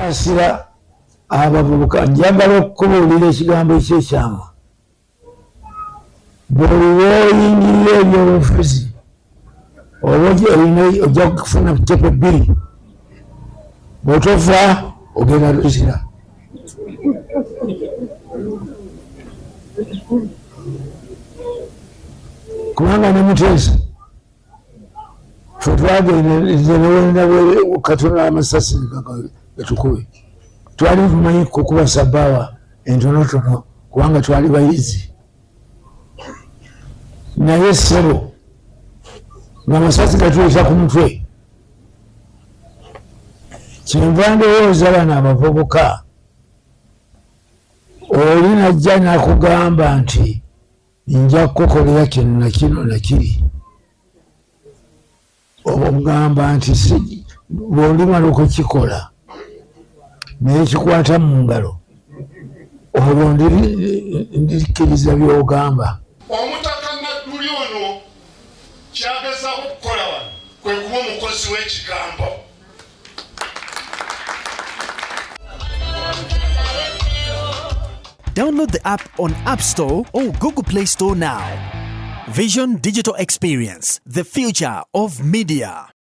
Nsaasira abavubuka, njagala okukubuulira ekigambo ekyekyama. Buli lw'oyingirira ebyobufuzi oba ojja kufuna tepe bbiri, bw'otofa ogenda luzira. Kubanga ne Muteesa fe twagenda nze newenda katono amasasi gatukube, twali tumanyi kukuba sabbaawa entonotono kubanga twali bayizi, naye ssebo nga amasasi gatuyita ku mutwe. Kyenva ndowooza bano abavubuka oli najja nakugamba nti nja kukukolera kino na kino na kiri, ogamba nti bw'olimala okukikola naye kikwata mu ngalo, olwo ndikkiriza by'ogamba. Omutaka Nadduli ono ky'agezaako okukola wano kwe kuba omukozi w'ekigambo. Download the app on App Store or Google Play Store now. Vision Digital Experience, the future of media.